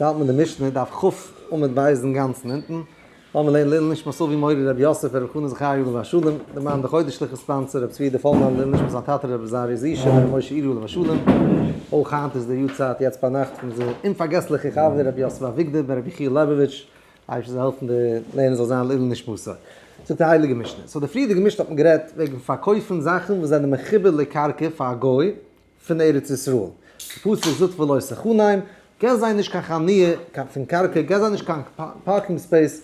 יעצט האלט מען די משנה, דף כ' עמוד ב' אינגאנצן אונטן. לאמיר לערנען לעילוי נשמת אבי מורי רבי יוסף ברב חנן זכריה עליו השלום, די מאן די חודש'ליכע sponsor רבי צבי דער פאלמאן לעילוי נשמת זיין טאטע רבי זרעי זישע ברב משה אירי עליו השלום. אויך היינט איז די יארצייט יעצט ביינאכט פון אונזער אומפארגעסליכער חבר רבי יוסף אביגדור בן רבי יחיאל לעבאוויטש, אייבערשטער זאל העלפן די לערנען זאל זיין לעילוי נשמתו. זאגט די הייליגע משנה, so די פריערדיגע משנה האט מען גערעדט וועגן פארקויפן זאכן וואס זענען מחובר לקרקע פאר א גוי, פון ארץ ישראל. די פסוק זאגט ולא תחנם, געב זיי נישט קיין חניה פון קרקע, געב זיי נישט קיין parking space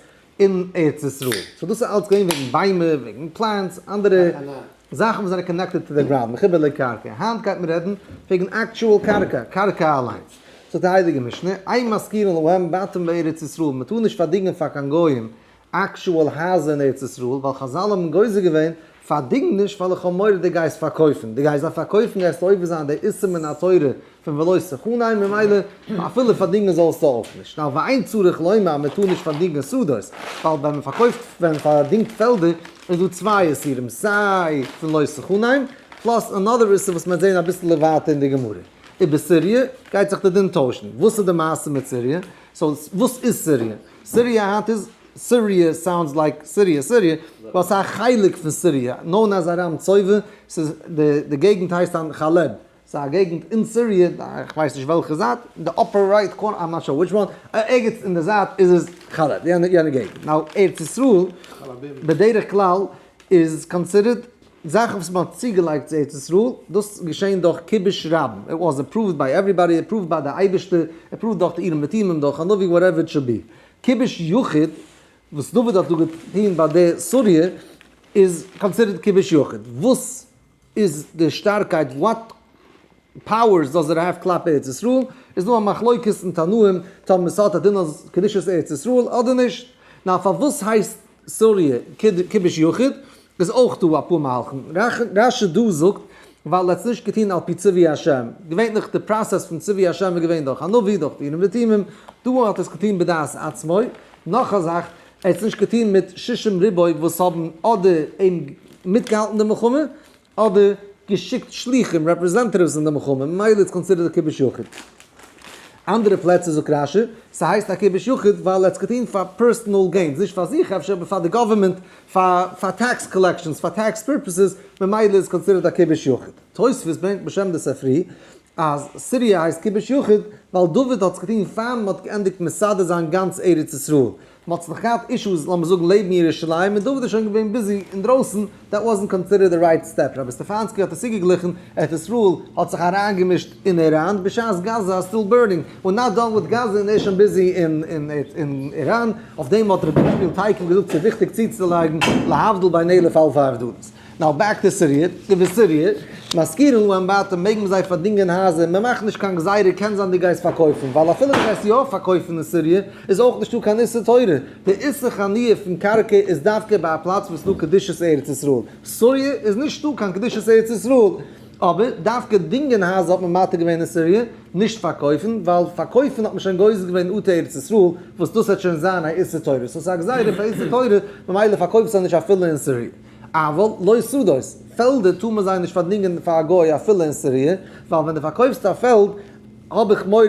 אין ארץ ישראל. so דאס איז אלץ געווען וועגן ביימער, וועגן plants, אנדערע זאכן וואס זענען connected to the ground, מחובר לקרקע. היינט גייט מען רעדן וועגן actual קרקע, קרקע אליינס. זאגט די הייליגע משנה, אין משכירין להם בתים בארץ ישראל, מען טאר נישט פארדינגען פאר קיין גויים actual הייזער אין ארץ ישראל, ווייל חזל האבן גוזר געווען, פארדינג נישט ווייל איך האב מורא דו גייסט פארקויפן, דו גייסט זיי פארקויפן גייסטו עובר זיין די איסור מן התורה פון ולא תחנם, ממילא אפילו פארדינגען זאלסטו אויך נישט. נאר ואין צריך לומר אז מען טאר נישט פארדינגען שדות, ווייל ווען מען פארקויפט ווען מען פארדינגט פעלדער איז דא צוויי איסורים סיי פון לא תחנם plus another איסור וואס מען וועט זען אביסעלע ווייטער אין די גמרא. איבער סיריע גייט זיך די דין טוישן. וואס איז די מעשה מיט סיריע? so וואס איז סיריע? סיריע היינט איז סיריע sounds like סיריע סיריע, ווייל ס'איז א חלק פון סיריע, known as ארם צובה, ס'איז די די געגנט הייסט היינט חאלעב, ס'איז א געגנט אין סיריע, כ'ווייס נישט וועלכע זייט, אין די upper right corner, I'm not sure which one, ערגעץ אין די זייט איז עס חאלעב, יענע יענע געגנט. now ארץ ישראל בדרך כלל איז considered זאכן וואס מ'האט צוגעלייגט צו ארץ ישראל, דאס איז געשען דורך כיבוש רבים, it was approved by everybody, approved by די אייבערשטער, approved דורך די אורים ותומים, דורך א נביא, whatever it should be. כיבוש יחיד, וואס דוד האט דא געטון ביי די סוריה, איז considered כיבוש יחיד. וואס איז די שטארקייט, what powers does it have כלפי ארץ ישראל, איז דא א מחלוקת אין תנאים טאמער ס'האט א דין אז קדושת ארץ ישראל אדער נישט. נאר פארוואס הייסט סוריה כיבוש יחיד, איז אויך דא אפאר מהלכים. רשי דא זאגט ווייל ער האט עס נישט געטון על פי ציווי השם, געווענליך די process פון ציווי השם איז געווען דורך א נביא, דורך די אורים ותומים, דא האט ער עס געטון בדעת עצמו. נאך א זאך, ער האט עס נישט געטון מיט שישים ריבוא וואס האבן אדער אים מיטגעהאלטן די מלחמה, אדער געשיקט שליחים, representatives, אין די מלחמה, ממילא איז considered א כיבוש יחיד. אנדערע פלעצער זאגט רשי, ס'הייסט א כיבוש יחיד ווייל ער האט עס געטון פאר personal gains, נישט פאר זיך אפשר, אבער פאר די government, פאר פאר tax collections, פאר tax purposes, ממילא איז considered א כיבוש יחיד. תוספות ברענגט בשם די ספרי אז סיריע הייסט כיבוש יחיד ווייל דוד האט עס געטון פאר מ'האט געענדיגט מסדר זיין גאנץ ארץ ישראל, מען האט נאך געהאט issues לאמיר זאגן לעבן ירושלים און דוד איז שוין געווען busy אינדרויסן, that wasn't considered the right step, רבי סטעפאנסקי האט עס צוגעגליכן, ארץ ישראל האט זיך אריינגעמישט אין איראן בשעת גאזא איז still burning, we're not done with גאזא און ער איז שוין busy אין איראן, אויף דעם האט רבי שמואל תיכף געזאגט ס'איז וויכטיג צוצולייגן להבדיל בין אלף אלפי הבדלות. now back to סיריע, איבער סיריע, משכירין להם בתים מעג מען זיי פארדינגען הייזער, מען מאכט נישט קיין גזירה קען זיין דו גייסט פארקויפן, ווייל אפילו דו גייסט יא פארקויפן אין סיריע איז אויך נישטא קיין איסור תורה, די איסור חניה פון קרקע איז דווקא ביי א פלאץ וואס איז דא קדושת ארץ ישראל, סוריע איז נישטא קיין קדושת ארץ ישראל, אבער דווקא דינגען הייזער האט מען מתיר געווען אין סיריע, נישט פארקויפן, ווייל פארקויפן האט מען שוין גוזר געווען אטו ארץ ישראל, וואס דאס וועט שוין זיין א איסור תורה, so ס'איז א גזירה פאר איסור תורה, ממילא פארקויפסטו זיי נישט אפילו אין סיריע. אבל לא שדות, פעלדער טאר מען זיי נישט פארדינגען פאר א גוי אפילו אין סיריע, ווייל ווען דו פארקויפסט א פעלד האב איך מורא,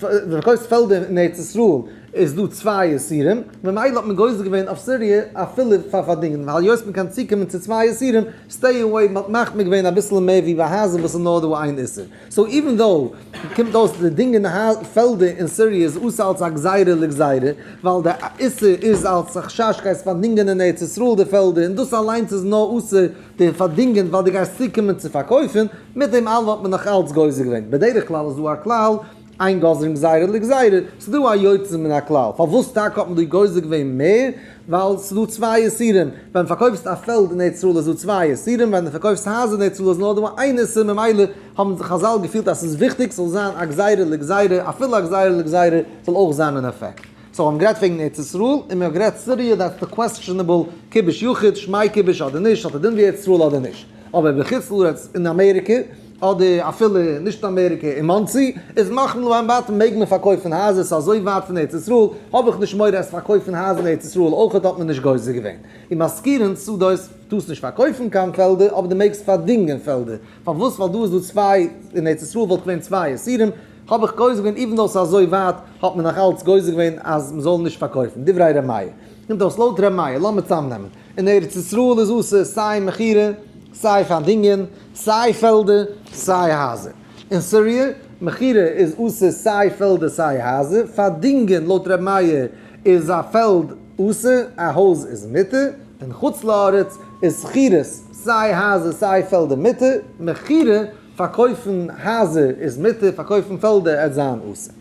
ווען דו פארקויפסט פעלדער אין ארץ ישראל איז דא צוויי איסורים, ממילא האט מען גוזר געווען אויף סיריע אפילו פאר פארדינגען, ווייל היות מען קען צוקומען צו צוויי איסורים, stay away, מען האט מחמיר געווען אביסל מער ווי ביי הייזער וואס איז נאר דא איין איסור. so even though קומט אויס די דינגען פעלדער אין סיריע איז אסור אלס א גזירה לגזירה, ווייל די איסור איז אלס א חשש גייסט פארדינגען אין ארץ ישראל די פעלדער און דאס אליינס איז נאר אסור די פארדינגען ווייל די גייסט צוקומען צו פארקויפן, מיט דעם אלעם האט מען נאך אלץ גוזר געווען. בדרך כלל איז דא א כלל אין גוזרין גזירה לגזירה, ס'איז דא א יוצא מן הכלל, פארוואס טאקע האט מען דא גוזר געווען מער? ווייל ס'איז דא צוויי איסורים, ווען פארקויפסט א פעלד אין ארץ ישראל איז דא צוויי איסורים, ווען דו פארקויפסט הייזער אין ארץ ישראל איז נאר דא איין איסור, ממילא האבן חזל געפילט אז ס'איז וויכטיג ס'זאל זיין א גזירה לגזירה, אפילו א גזירה לגזירה זאל אויך זיין אין אפעקט. so האבן גערעדט וועגן ארץ ישראל, און מ'האט גערעדט סיריע, that's די questionable כיבוש יחיד, שמי כיבוש אדער נישט, האט א דין ווי ארץ ישראל אדער נישט. אבער בחוץ לארץ אין אמעריקע, אדער אפילו נישט אין אמעריקע, אין מאנסי, איז משכירין להם בתים מעג מען פארקויפן הייזער, ס'איז אזוי ווייט פון ארץ ישראל, האב איך נישט מורא אז פארקויפן הייזער אין ארץ ישראל אויכעט האט מען נישט גוזר געווען. און משכירין שדות, טארסט נישט פארקויפן קיין פעלדער, אבער דו מעגסט פארדינגען פעלדער. פארוואס? ווייל דא איז דא צוויי, אין ארץ ישראל וואלט געווען צוויי איסורים. האב איך גוזר געווען even though ס'איז אזוי ווייט האט מען נאך אלץ גוזר געווען אז מ'זאל נישט פארקויפן, דברי ר' מאיר. קומט אויס לויט ר' מאיר, לאמיר צאמנעמען, אין ארץ ישראל איז אסור סיי מכירה, סיי פארדינגען, סיי פעלדער, סיי הייזער. אין סיריע, מכירה איז אסור סיי פעלדער סיי הייזער, פארדינגען לויט ר' מאיר איז א פעלד אסור, א הויז איז מותר, אין חוץ לארץ איז שכירות סיי הייזער סיי פעלדער מותר, מכירה פארקויפן הייזער איז מותר, פארקויפן פעלדער עט זיין אסור.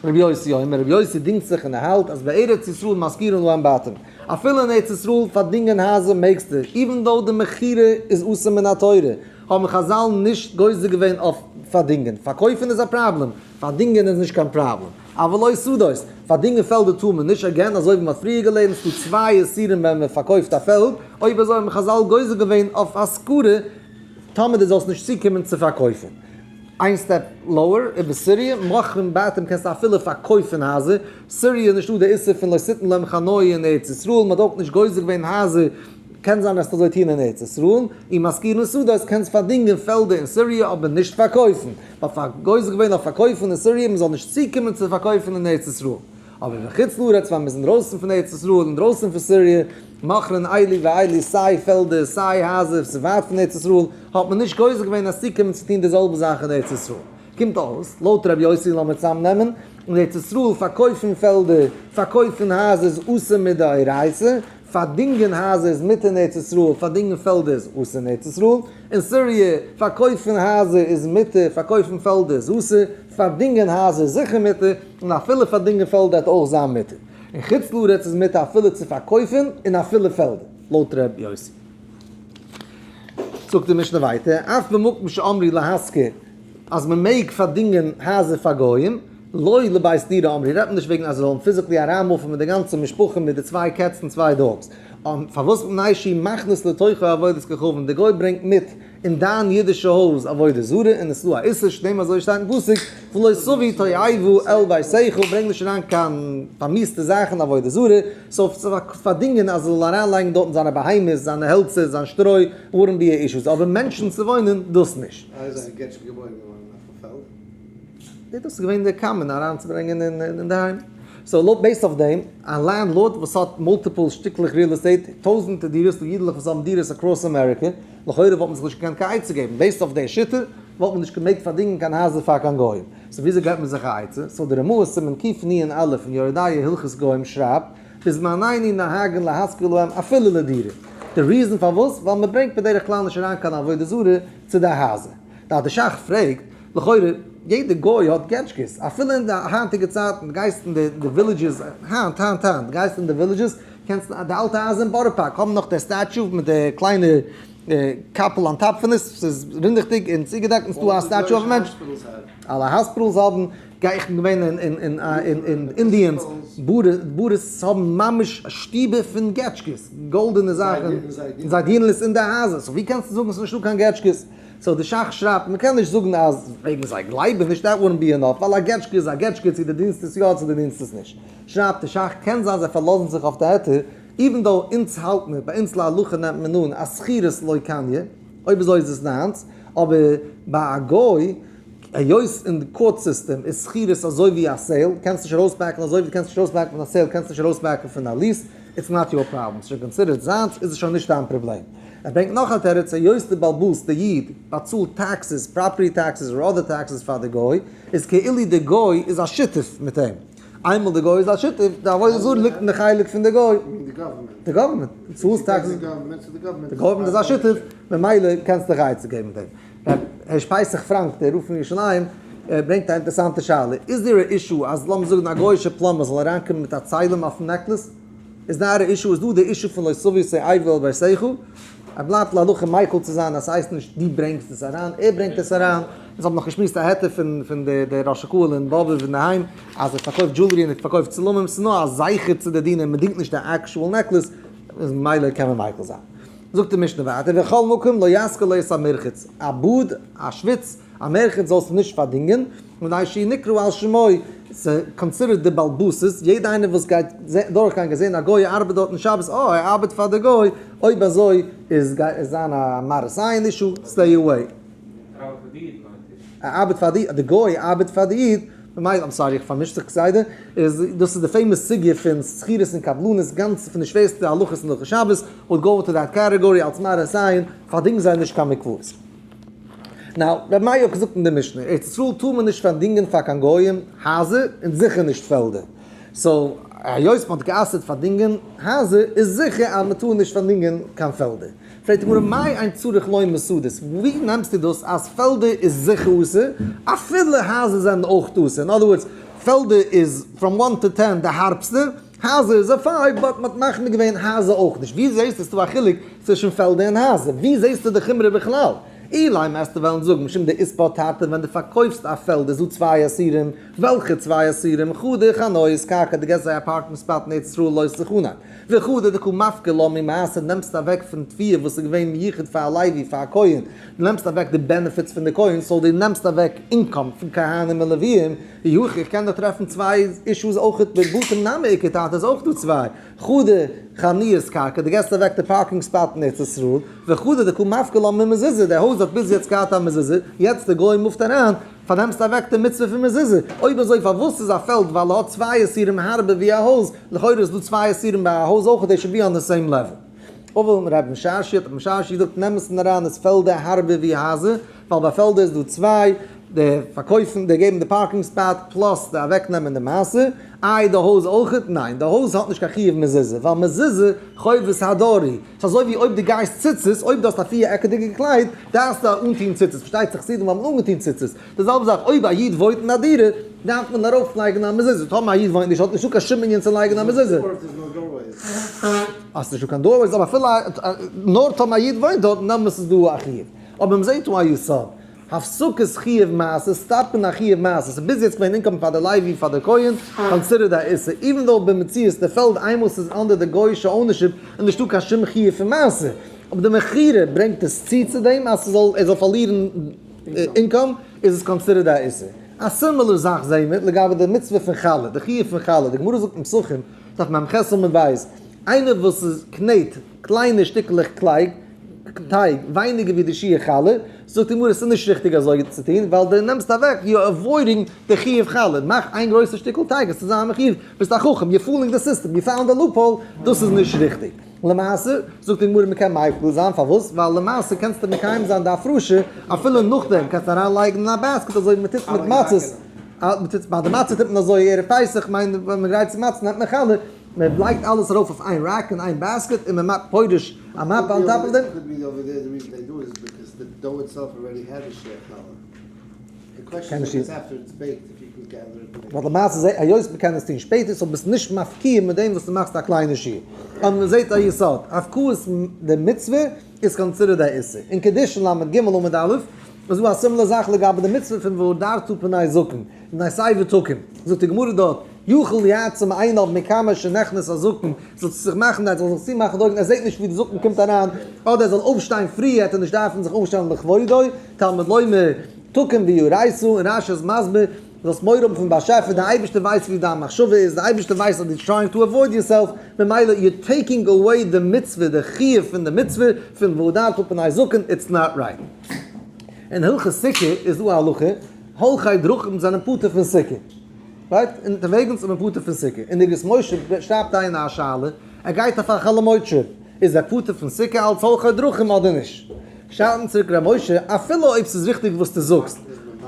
רבי יוסי אומר, רבי יוסי דינגט זיך און ער האלט אז בארץ ישראל משכירין להם בתים, אפילו אין ארץ ישראל פארדינגען הייזער מעגסטו, even though די מכירה איז אסור מן התורה, האבן חזל נישט גוזר געווען אויף פארדינגען. פארקויפן איז א פראבלעם, פארדינגען איז נישט קיין פראבלעם. אבל לא שדות, פארדינגען פעלדער טאר מען נישט, again אזוי ווי מען האט פריער געלערנט ס'דא צוויי איסורים ווען מען פארקויפט א פעלד, אויב אזוי האבן חזל גוזר געווען אויף השכרה טאמער דו זאלסט נישט צוקומען צו פארקויפן. איין step lower, איבער סיריע, מוכרין בתים קענסטו אפילו פארקויפן הייזער, סיריע איז נישטא די איסור פון לא תתן להם חניה אין ארץ ישראל, מען האט אויך נישט גוזר געווען הייזער, קען זיין וועסטו אזוי טון אין ארץ ישראל, ומשכירין שדות קענסט פארדינגען פעלדער אין סיריע אבער נישט פארקויפן, ווייל פאר גוזר געווען אויף פארקויפן אין סיריע מען זאל נישט צוקומען צו פארקויפן אין ארץ ישראל. אבער בחוץ לארץ ווען מען איז אינדרויסן פון ארץ ישראל אינדרויסן פון סיריע, מוכרין אלו ואלו סיי פעלדער סיי הייזער ס'איז ווייט פון ארץ ישראל, האט מען נישט גוזר געווען אז צוקומען צו טון די זעלבע זאך אין ארץ ישראל. קומט אויס, לויט רבי יוסי לאמיר צוזאמנעמען, אין ארץ ישראל פארקויפן פעלדער, פארקויפן הייזער איז אסור מדאורייתא, פארדינגען הייזער איז מותר אין ארץ ישראל, פארדינגען פעלדער איז אסור אין ארץ ישראל. אין סיריע, פארקויפן הייזער איז מותר, פארקויפן פעלדער איז אסור, פארדינגען הייזער איז זיכער מותר, און אפילו פארדינגען פעלדער וועט אויך זיין מותר. אין חוץ לארץ איז מותר אפילו צו פארקויפן און אפילו פעלדער, לויט ר' יוסי. זאגט די משנה ווייטער, אף במקום שאמרו להשכיר, אז מען מעג פארדינגען הייזער פאר גוים, לא לבית דירה אמרו, רעדט מען נישט וועגן אז זיי זאלן physically אריינמופן מיט די גאנצע משפחה מיט די צוויי cats און צוויי dogs. פארוואס מפני שהוא מכניס לתוכו עבודת כוכבים, די גוי ברענגט מיט אין דיין אידישע הויז עבודה זרה און עס איז דא א איסור שנאמר אזוי שטייט אין פסוק ולא תביא תועבה אל ביתך ברענג נישט אריין קיין פארמיאוסטע זאכן עבודה זרה, so פארדינגען אז ער זאל אריינלייגן דארטן זיינע בהמות זיינע העלצער זיין שטרוי wouldn't be a issue אבער מענטשן צו וואוינען דאס נישט. איי איז א געטשקע געבוירן געווארן אויף א פעלד? די דאס איז געווען די common אריינצוברענגען אינדערהיים. so לויט based אויף דעם, א landlord וואס האט multiple שטיקלעך real estate, טויזענטער דירות, דא אידעלעך וואס האבן דירות across אמעריקע, לכאורה וואלט מען זיך נישט געקענט קיין עצה געבן, based אויף די שיטה וואלט מען נישט געמעגט פארדינגען קיין הייזער פאר קיין גוים. so וויאזוי געבט מען זיך א עצה? so די רמ"א סימן קנ"א אין יורה דעה הלכות גוים שרייבט, בזמנינו נוהגין להשכיר להם אפילו לדירה. די reason פארוואס? ווייל מען ברענגט בדרך כלל נישט אריין קיין עבודה זרה צו די הייזער. די ש"ך פרעגט, לכאורה, יעדע גוי האט געטשקעס, אפילו אין די היינטיגע צייטן, דו גייסט אין די villages, היינט, היינט, היינט, דו גייסט אין די villages, קענסט, די אלטע הייזער אין בארא פארק האבן נאך די statue מיט די קליינע קאפל on top פון עס, ס'איז רינדעכדיג און צוגעדעקט און ס'איז דא א statue אויף א מענטש. אלע hospitals האבן, גיי איך בין געווען אין אין Indians, בארעס האבן ממש שטיבער פון געטשקעס, גאלדענע זאכן, און זיי דינען עס אין די הייזער, so ווי קענסטו זאגן ס'איז נישטא קיין געטשקעס? so די ש"ך שרייבט מען קען נישט זאגן אז וועגן זיי גלייבן נישט that wouldn't be enough ווייל א געטשקע איז א געטשקע צו די דינסט עס יא צו די דינסט עס נישט שרייבט די ש"ך קען זיין זיי פארלאזן זיך אויף די היתר even though אונז האלט מיר ביי אונז להלכה נעמט מען אן אז שכירות לא קניא אויב אזוי איז עס דיינס אבער ביי א גוי היות אין די court system איז שכירות אזוי ווי א sale קענסט נישט ארויסבעקן אזוי ווי די קענסט נישט ארויסבעקן פון א sale קענסט נישט ארויסבעקן פון א lease it's not your problem ס'איז שוין considered זיינס איז עס שוין נישט דיין פראבלעם. ער ברענגט נאך א תירוץ, היות די באלבאס די איד באצאלט taxes, property taxes or other taxes פאר די גוי, איז כאילו די גוי איז א שותף מיט אים. איינמאל די גוי איז א שותף, די עבודה זרה ליגט אין די חלק פון די גוי. די government. דו צאלסט taxes. די government איז א שותף, ממילא קענסטו דיך א עצה געבן מיט אים. ר' הערש פסח פראנק דער רב פון ירושלים ברענגט א אינטערעסאנטע שאלה, איז דער א issue אז לאמיר זאגן א גוי'אישע plumber זאל אריינקומען מיט א צלם אויפן necklace? איז דאר א issue? איז דא די issue פון לא תביא תועבה אל ביתך? ער בלייבט להלכה מיקל צו זיין אז ס'הייסט נישט דו ברענגסט עס אריין, ער ברענגט עס אריין. אונז האבן נאך געשמועסט א היתר פון פון די די ראש הקהל אין באבוב אינדערהיים אז ער פארקויפט jewelry און ער פארקויפט צלמים, ס'איז נאר א זכר צו די דינער, מ'דינגט נישט די actual necklace, איז ממילא קען מען מיקל זיין. זאגט די משנה ווייטער וכל מקום לא ישכיר לו את המרחץ, א באד, א שוויץ, א מרחץ זאלסטו נישט פארדינגען, מפני שנקרא על שמו, ס'איז considered די בעל-באסעס, יעדע איינער וואס גייט דורכגיין גייט זען א גוי ארבעט דארט אין שבת, אה ער ארבעט פאר די גוי, אויב אזוי איז גייט עס זיין א מראית עין issue, stay away. ער ארבעט פאר די אידן מיינט איר? ער ארבעט פאר די, די גוי ארבעט פאר די איד, ממילא, I'm sorry איך פארמיש זיך כסדר, איז דאס איז די famous סוגיא פון שכירות און קבלנות, גאנץ פון די שווערסטע הלכות אין הלכות שבת, would go into that category אלס מראית עין, פארדינגן זיי נישט קיין מקוואות. Now, רבי מאיר האט געזאגט אין די משנה, ארץ ישראל טאר מען נישט פארדינגען פאר קיין גויים הייזער און זיכער נישט פעלדער. So, היות מען האט גע'אסר'ט פארדינגען הייזער, איז זיכער אז מען טאר נישט פארדינגען קיין פעלדער. פרעגט די גמרא, מאי אין צריך לומר שדות, ווי נעמסטו דאס אז פעלדער איז זיכער אסור, אפילו הייזער זענען אויך אסור? In other words, פעלדער איז from one to 10 די הארבסטע, הייזער איז א 5, but מען האט מחמיר געווען הייזער אויך נישט. ווי זעסטו ס'איז דא א חילוק צווישן פעלדער און הייזער? ווי זעסטו די חומרא בכלל? אילימא וועסטו וועלן זאגן, משום דאית בה תרתי ווען דו פארקויפסט א פעלד איז דא צוויי איסורים, וועלכע צוויי איסורים? חדא חניית קרקע דו געסט זיי א parking spot אין ארץ ישראל לא תחנם, וחדא דקא מפקע לה ממעשר נעמסט אוועק פון תבואה וואס איז געווען מיוחד פאר א לוי פאר א כהן, דו נעמסט אוועק די benefits פון די כהן, so דו נעמסט אוועק income פון כהנים און לוויים, אי הכי איך קען דאך טרעפן צוויי אישוס אויכעט בבתים נמי איכא תרתי איז אויך דא צוויי, חדא חניית קרקע דו געסט אוועק די parking spot אין ארץ ישראל, וחדא דקא מפקע לה ממזוזה די הויז האט ביז יעצט געהאט א מזוזה, יעצט די גוי מופט אריין, פארנעמסט אוועק די מצוה פון מזוזה, אויב אזוי פארוואס איז א פעלד ווייל ער האט צוויי איסורים הארבער ווי א הויז, לכאורה איז דא צוויי איסורים ביי א הויז אויך, they should be on the same level. אבל רב משרשיא האט רב משרשיא געזאגט נעם עס אריין איז פעלדער הארבער ווי הייזער, ווייל ביי פעלדער איז דא צוויי, די פארקויפן, די געבן די parking spot, plus די אוועקנעמען די מעשר, איי די הויז אויכעט? ניין, די הויז האט נישט קיין חיוב מזוזה, ווייל מזוזה חובת הדרי, ס'איז אזוי ווי אויב דו גייסט ציצית, אויב דו האסט א פיר עקעדיגע קלייד, דארפסטו אנטון ציצית, פארשטייט זיך חסידים האבן אנגעטון ציצית, די זעלבע זאך אויב א איד וואוינט אין א דירה, דארף מען ארויף לייגן א מזוזה, טאמער א איד וואוינט נישט האט נישטא קיין שום ענין צו לייגן א מזוזה. האסט נישטא קיין doorways, אבער אפילו נאר טאמער א איד וואוינט דארט, דעמאלטס איז דא א חיוב. אבער מ'זעט דא א יסוד. הפסקת חיוב מעשר, סטאפן א חיוב מעשר, ס'איז ביז יעצט געווען income פאר די לוי פאר די כהן, considered א איסור, even though במציאות די פעלד איינמאל ס'איז under די גוי'אישע ownership איז נישטא קיין שום חיוב פון מעשר, אבער די מכירה ברענגט עס צו צו דעם אז ס'זאל ער זאל פארלירן income, איז עס considered א איסור. א similar זאך זעהן מיר לגבי די מצוה פון חלה, די חיוב פון חלה, די גמרא זאגט אין פסחים, דף מ"ח עמוד ב', איינער וואס איז קנעט קליינע שטיקלעך קלייג, טייג ווייניגער ווי די שיעור חלה, זאגט די גמרא עס איז נישט ריכטיג אזוי צו טון, ווייל דו נעמסט אוועק, you are avoiding די חיוב חלה, מאך איין גרויסע שטיקל טייג עס צו זיין מחיוב, ביסט א חכם, you fooling the system, you found a loophole, דאס איז נישט ריכטיג. למעשה, זאגט די גמרא מען קען מיקל זיין, פארוואס? ווייל למעשה קענסטו מקיים זיין די הפרשה אפילו נאכדעם, קענסט אריין לייגן אין א basket אזוי ווי מען טוט מיט מצות, ביי די מצה טוט מען אזוי ערב פסח, מיין ווען מען גרייט צו מצה נעמט מען חלה, מען לייגט אלעס ארויף אויף איין rack אין איין basket און מען מאכט פורש א מאפע on top of דעם. ווייל למעשה זעט היות מען קען עס טון שפעטער so ביסט נישט מפקיר מיט דעם וואס דו מאכסט א קליינע שיעור. אבער מען זעט א יסוד, הפקעת די מצוה איז considered א איסור. אין קידושין ל"ג עמוד א' איז דא א similar זאך לגבי די מצוה פון והדרת פני זקן, מפני שיבה תקום, זאגט די גמרא דארט, יכול יעצום עיניו מכמה שנכנס הזקן, זאל זיך מאכן ער זאל זיך צומאכן די אויגן ער זעט נישט ווי די זקן קומט אריין, אדער ער זאל אויפשטיין פריער ער טאר נישט דארפן זיך אויפשטעלן לכבודו, תלמוד לומר, תקום ויראת, און רש"י איז מסביר, זאלסט מורא האבן פון באשעפער, די אייבערשטער ווייסט ווי דיין מחשבה איז, די אייבערשטער ווייסט אז דו trying to avoid yourself, ממילא you taking away די מצוה, די חיוב פון די מצוה, פון והדרת פני זקן, it's not right. אין הלכות סוכה איז דא א הלכה, הולכי דרכים זענען פטור פון סוכה. Right? אונטערוועגנס איז מען פטור פון סוכה. אין אגרות משה שרייבט איינער א שאלה, ער גייט אויף א חול המועד trip, איז ער פטור פון סוכה אלס הולכי דרכים אדער נישט? שרייבט אים צוריק ר' משה, אפילו אויב ס'איז ריכטיג וואס דו זאגסט,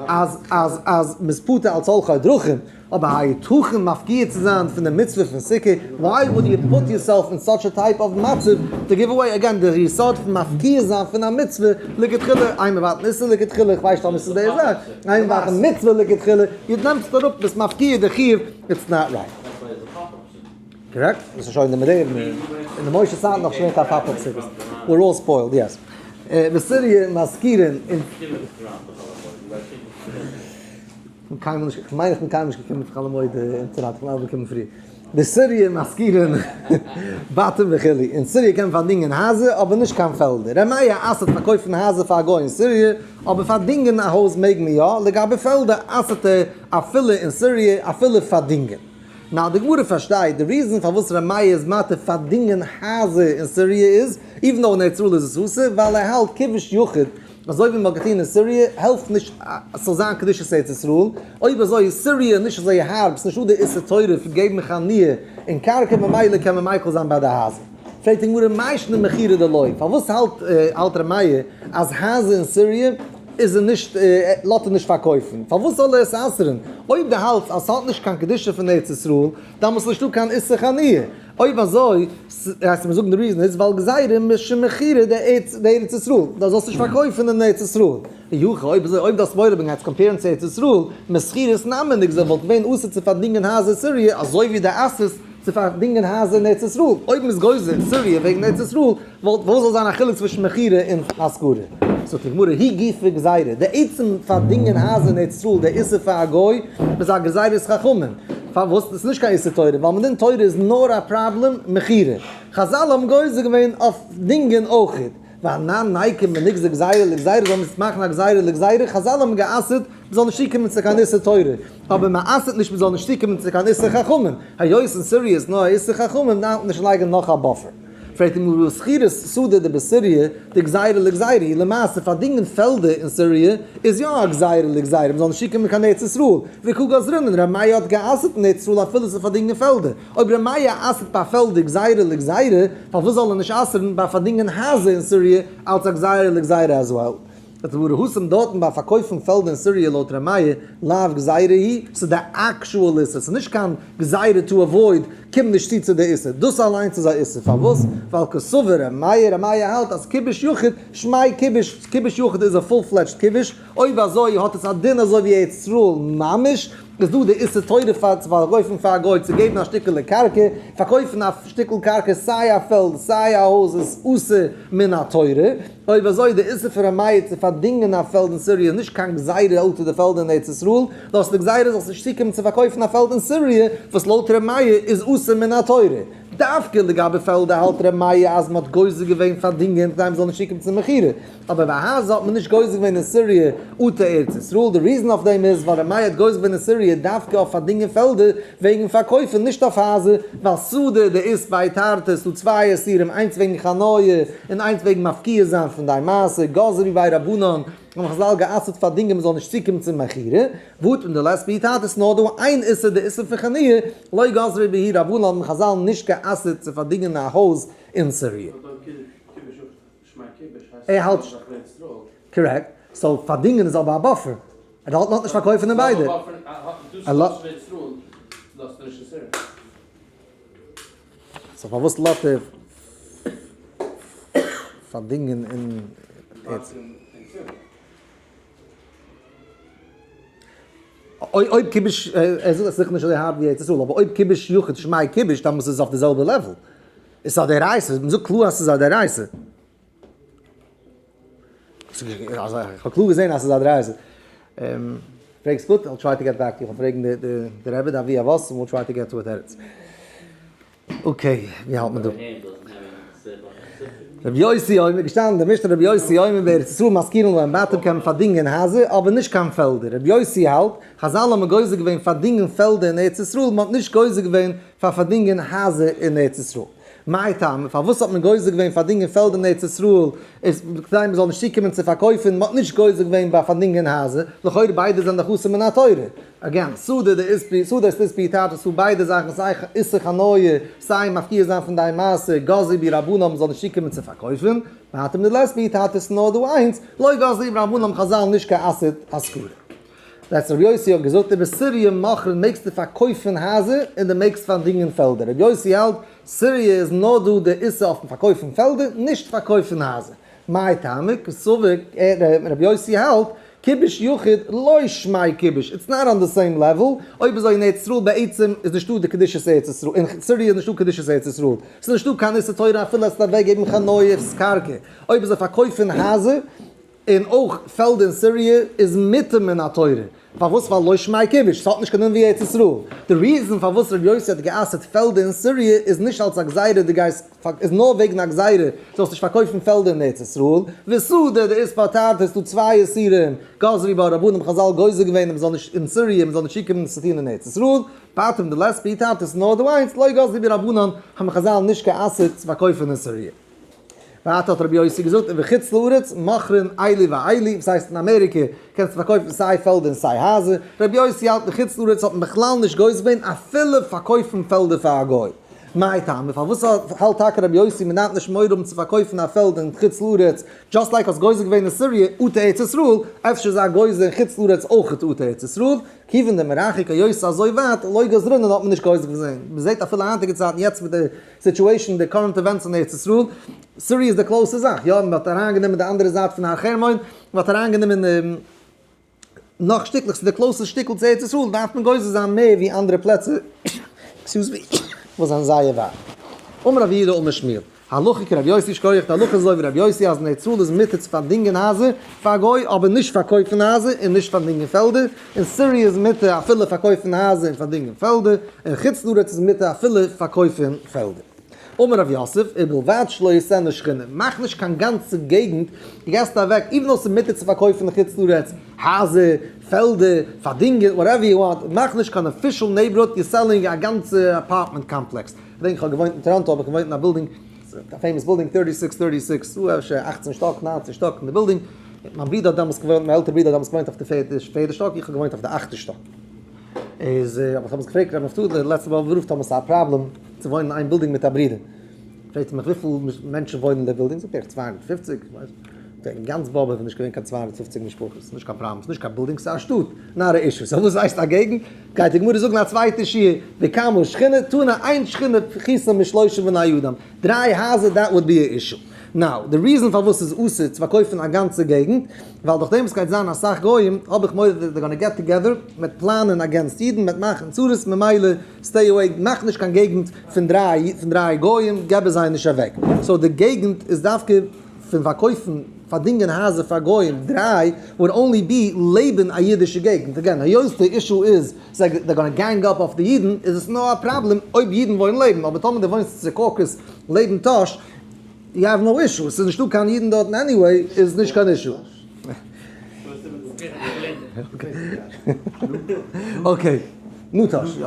אז אז אז מ'איז פטור אלס הולכי דרכים, אבער היתכן מפקיר צו זיין פון די מצוה פון סוכה, why would you put yourself in such a type of מצב to give away, again די יסוד פון מפקיר זיין פון א מצוה לכתחילה, איין מבטל איסור לכתחילה, איך ווייס נישט אויב עס איז די זאך, איין מבטל מצוה לכתחילה, דו נעמסט אראפ ביסט מפקיר די חיוב, it's not right. Correct? דאס איז שוין די מאדערנע, אין די משה צייטן נאך שוין קיין pop-up סוכות. We're all spoiled, yes. בסיריע מזכירין אין. כ'בין קיינמאל נישט, כ'מיין איך בין קיינמאל נישט געקומען פון חול המועד אינטערנעט, כ'בין אלעמאל געקומען פרי. בסיריע מזכירין בתים וכו', אין סיריע קען מען פארדינגען הייזער אבער נישט קיין פעלדער. ר' מאיר אסר'ט פארקויפן הייזער פאר א גוי אין סיריע, אבער פארדינגען א הויז מעג מען יא, לגבי פעלדער אסר'ט ער אפילו אין סיריע אפילו פארדינגען. נאר די גמרא פארשטייט די reason פארוואס ר' מאיר איז מתיר פארדינגען הייזער אין סיריע איז, even though אין ארץ ישראל איז עס אסור, ווייל ער האלט כיבוש יחיד. אזוי ווי מ'האט געטון אין סיריע, העלפט נישט אז ס'זאל זיין קדושת ארץ ישראל, אויב אזוי איז סיריע נישט אזוי הארב, ס'נישט דא די איסור תורה פון געבן חניה און קרקע ממילא קען מען מיקל זיין ביי די הייזער. פרעגט די גמרא מאי שנא מכירה דלא, פארוואס האלט האלט ר' מאיר אז הייזער אין סיריע איז ער נישט לאזט ער נישט פארקויפן, פארוואס זאל ער עס אסר'ן, אויב דו האלטסט אז ס'האט נישט קיין קדושה פון ארץ ישראל, דאמאלס איז נישטא קיין איסור חניה. אויב אזוי, הייסט מיר זאגן די reason איז ווייל גזירה משום מכירה דארץ ישראל, דו זאלסט נישט פארקויפן אין ארץ ישראל. אי הכי, אויב אזוי, אויב דו האסט מורא בנוגע צו compare ן צו ארץ ישראל, משכירות נמי נגזור וואלט געווען אסור צו פארדינגען הייזער אין סיריע אזוי ווי דו אסר'סט צו פארדינגען הייזער אין ארץ ישראל. אויב מ'איז גוזר אין סיריע וועגן ארץ ישראל, וואלט וואס זאל זיין א חילוק צווישן מכירה און השכרה? זאגט די גמרא, היא גופא גזירה, די עצם פארדינגען הייזער אין ארץ ישראל, דער איסור פאר א גוי, איז א גזירת חכמים. פארוואס? דאס איז נישט קיין איסור תורה, ווייל מדין תורה איז נאר א פראבלעם מכירה. חזל האבן גוזר געווען אויף דינגען אויכעט. ואנן ניקום ונגזר גזירה לגזירה, זאל מען מאכן א גזירה לגזירה, חזל האבן גע'אסר'ט מ'זאל נישט צוקומען צו קיין איסור תורה, אבער מ'אסר'ט נישט מ'זאל נישט צוקומען צו קיין איסור חכמים. היות אין סיריע איז נאר א איסור חכמים, דארף מען נישט לייגן נאך א buffer. פרעגט אים גמרא שכירות שדה דבסוריא דגזירה לגזירה היא, למעשה פארדינגען פעלדער אין סיריע איז יא א גזירה לגזירה מ'זאל נישט צוקומען קיין ארץ ישראל, וקא גזרינן ר' מאיר האט גע'אסר'ט אין ארץ ישראל אפילו צו פארדינגען פעלדער, אויב ר' מאיר אסר'ט ביי פעלדער גזירה לגזירה פארוואס זאל ער נישט אסר'ן ביי פארדינגען הייזער אין סיריע אלץ א גזירה לגזירה as well? זאגט די גמרא התם דארטן ביי פארקויפן פעלדער אין סיריע לויט ר' מאיר לאו גזירה היא, ס'איז די actual איסור, ס'איז נישט קיין גזירה to avoid, קום נישט צו צו די איסור, דאס אליינס איז א איסור, פארוואס? ווייל קסבר ר' מאיר, ר' מאיר האלט אז כיבוש יחיד, שמיה כיבוש, כיבוש יחיד איז א full fledged כיבוש, אויב אזוי האט עס א דין אזוי ווי ארץ ישראל ממש, איז דא די איסור תורה פאר צו פארקויפן פאר א גוי צו געבן א שטיקעלע קרקע, פארקויפן א שטיקל קרקע סיי א פעלד סיי א הויז איז אסור מן התורה, אויב אזוי די איסור פון ר' מאיר צו פארדינגען א פעלד אין סיריע איז נישט קיין גזירה אויך צו די פעלדער אין ארץ ישראל, נאר ס'איז די גזירה זאלסט נישט צוקומען צו פארקויפן א פעלד אין סיריע וואס לויט ר' מאיר איז אסור מן התורה. דווקא לגבי פעלדער האלט ר' מאיר אז מ'האט גוזר געווען פארדינגען כדי מ'זאל נישט צוקומען צו מכירה, אבער ביי הייזער האט מען נישט גוזר געווען אין סיריע אטו ארץ ישראל, די reason אויף דעם איז ווייל ר' מאיר האט גוזר געווען אין סיריע דווקא אויף פארדינגען פעלדער וועגן פארקויפן נישט אויף הייזער, ווייל שדה דאית ביה תרתי ס'דא צוויי איסורים איינס וועגן חניה און איינס וועגן מפקיע זיין פון דיין מעשר, גזרו ביה רבנן האבן חזל גע'אסר'ט פארדינגען מ'זאל נישט צוקומען צו מכירה, והתם דלית בהו תרתי ס'נאר דא איין איסור די איסור פון חניה, לא גזרו בהו רבנן האבן חזל נישט גע'אסר'ט צו פארדינגען א הויז אין סיריע. ער האלט correct, so פארדינגען איז אבער א buffer, ער האלט נאך נישט פארקויפן אין ביידע. so פארוואס לאזט ער פארדינגען אין ארץ? אויב כיבוש, ער זאגט אז ס'איז זיכער נישט אזוי הארב ווי ארץ ישראל, אבער אויב כיבוש יחיד שמיה כיבוש, דאן איז עס אויף די זעלבע level. עס איז א דאורייתא, מ'זאגט קלאר אז ס'איז א דאורייתא. איך האב קלאר געזען אז ס'איז א דאורייתא. פרעגסט גוט, I'll try to get back to you. איך וועל פרעגן די רבי, די אבי אבות, און we'll try to get to a תירוץ. okay, ווי האלט מען דא? רבי יוסי אומר, געשטאנען אין די משנה רבי יוסי אומר בארץ ישראל משכירין להם בתים קען מען פארדינגען הייזער אבער נישט קיין פעלדער, רבי יוסי האלט, חזל האבן גוזר געווען פארדינגען פעלדער אין ארץ ישראל, מען האט נישט גוזר געווען פאר פארדינגען הייזער אין ארץ ישראל. מאי טעמא, פארוואס האט מען גוזר געווען פארדינגען פעלדער אין ארץ ישראל, איז כדי מען זאל נישט צוקומען צו פארקויפן, מען האט נישט גוזר געווען ביי פארדינגען הייזער, לכאורה ביידע זענען דאך אסור מן התורה. again, שדה דאית בהו, שדה דאית בהו תרתי ס'דא ביידע זאכן סיי איסור חניה, סיי מפקיע זיין פון דיין מעשר, גזרו בהו רבנן מען זאל נישט צוקומען צו פארקויפן, והתם דלית בהו תרתי ס'נאר דא איינס, לא גזרו בהו רבנן האבן חזל נישט גע'אסר'ט השכרה. that's רבי יוסי האט געזאגט ובסוריא מוכרין מעגסטו פארקויפן הייזער און דו מעגסט פארדינגען פעלדער, רבי יוסי האלט סיריע איז נאר דא די איסור אויפן פארקויפן פעלדער נישט פארקויפן הייזער, מאי טעמא קסבר רבי יוסי האלט כיבוש יחיד לא שמיה כיבוש, it's not on the same level, אויב אזוי אין ארץ ישראל בעצם איז נישטא די קדושת ארץ ישראל, אין סיריע איז נישטא קדושת ארץ ישראל, ס'איז נישטא קיין איסור תורה אפילו עס אוועק געבן חנויות קרקע, אויב אזוי פארקויפן הייזער און אויך פעלדער אין סיריע איז מותר מן התורה, פארוואס? ווייל לא שמיה כיבוש, ס'האט נישט קיין דין ווי ארץ ישראל. די reason פארוואס ר' יוסי האט גע'אסר'ט פעלדער אין סיריע איז נישט אלס א גזירה דו גייסט איז נאר וועגן א גזירה זאלסט נישט פארקויפן פעלדער אין ארץ ישראל, ושדה דאית ביה תרתי ס'דא צוויי איסורים, גזרו בה רבנן חזל גוזר געווען אז מ'זאל נישט אין סיריע מ'זאל נישט צוקומען צו טון אין ארץ ישראל, והתם דלית בהו תרתי ס'נאר דא איינס, לא גזרו בהו רבנן האבן חזל נישט גע'אסר'ט צו פארקויפן אין סיריע. ווייטער האט רבי יוסי געזאגט, ובחוץ לארץ מוכרין אלו ואלו, וואס הייסט אין אמעריקע קענסטו פארקויפן סיי פעלדער און סיי הייזער, רבי יוסי האלט אין חוץ לארץ האט מען בכלל נישט גוזר געווען אפילו פארקויפן פעלדער פאר א גוי. מאי טעמא, פארוואס האלט טאקע רבי יוסי מען דארף נישט מורא האבן צו פארקויפן א פעלד אין חוץ לארץ, just like האסט גוזר געווען אין סיריע אטו ארץ ישראל, אפשר איז א גוזר אין חוץ לארץ אויך אטו ארץ ישראל, כיוון דמרחק היות ס'איז אזוי ווייט, לא גזרינן האט מען נישט גוזר געווען, מען זעט אפילו היינטיגע צייטן יעצט מיט די situation, די current events אין ארץ ישראל, סיריע איז די close סטע זאך, יא מען האט אריינגענומען די אנדערע זייט פון הר חרמון, מען האט אריינגענומען נאך שטיקלעך, ס'איז די close סטע שטיקל צו ארץ ישראל, דארף מען גוזר זיין מער ווי אנדערע פלעצער, excuse me, וואס זענען זייער ווייט. אמר רב יהודה אמר שמואל, הלכה כרבי יוסי שכוח, די הלכה איז אזוי ווי רבי יוסי אז אין ארץ ישראל איז מותר צו פארדינגען הייזער פאר א גוי אבער נישט פארקויפן הייזער און נישט פארדינגען פעלדער, אין סיריע איז מותר אפילו פארקויפן הייזער און פארדינגען פעלדער, אין חוץ לארץ איז מותר אפילו פארקויפן פעלדער. אמר רב יוסף, ובלבד שלא יעשנה שכונה, מאך נישט קיין גאנצע געגנט, דו געסט אוועק, even though ס'איז מותר צו פארקויפן אין חוץ לארץ, הייזער, פעלדער, פארדינגען, whatever you want, מאך נישט קיין official neighborhood, you're selling א גאנצע apartment complex. כ'דענק כ'האב געוואוינט אין טאראנטא האב איך געוואוינט אין א בילדינג, א famous building thirty six thirty six, ס'דא אפשר אכצן שטאק, ניינצן שטאק אין די בילדינג, מיין ברודער האט דעמאלטס געוואוינט, מיין עלטערע ברודער האט דעמאלטס געוואוינט אויף די פערטע שטאק, איך האב געוואוינט אויף די אכטע שטאק. איז האב איך דעמאלטס געפרעגט ר' נפתלי, די לעצטע מאל וואס רופט האבן א פראבלעם צו וואוינען אין איין בילדינג מיט א ברודער, פרעגט ער מיך וויפיל מענטשן וואוינען אין די בילדינג, זאגט ער 250, אין גאנץ באבוב איז נישט געווען קיין 250 משפחות, נישט קיין פראבלעם, ס'נישט קיין בילדינג ס'איז א שטאט, not א issue, so וואס הייסט א געגנט? גייט די גמרא זאגן א צווייטע שיעור, וכמה שכונה, תנא אין שכונה פחותה משלושה בני אדם, דריי הייזער that would be a issue. Now, די reason פארוואס ס'איז אסור צו פארקויפן א גאנצע געגנט, ווייל דורך דעם וואס גייט זיין אסאך גוים, האב איך מורא that they're gonna get together, מ'וועט פלאנען against אידן, מ'וועט מאכן צרות, ממילא stay away, מאך נישט קיין געגנט פון דריי פון דריי גוים, געב עס זיי נישט אוועק. So די געגנט איז דווקא פון פארקויפן, פארדינגען הייזער פאר גוים, דריי would only be לעבן א אידישע געגנט. Again, היות די issue איז זיי they're gonna gang up אויף די אידן, איז עס נאר א פראבלעם אויב אידן וואוינען לעבן, אבער טאמער דו וואוינסט סוקאקעס לעבן טאהש, you have no issue, עס איז נישטא קיין אידן דארטן anyway, איז נישט קיין issue. Okay, נו טאהש, יא.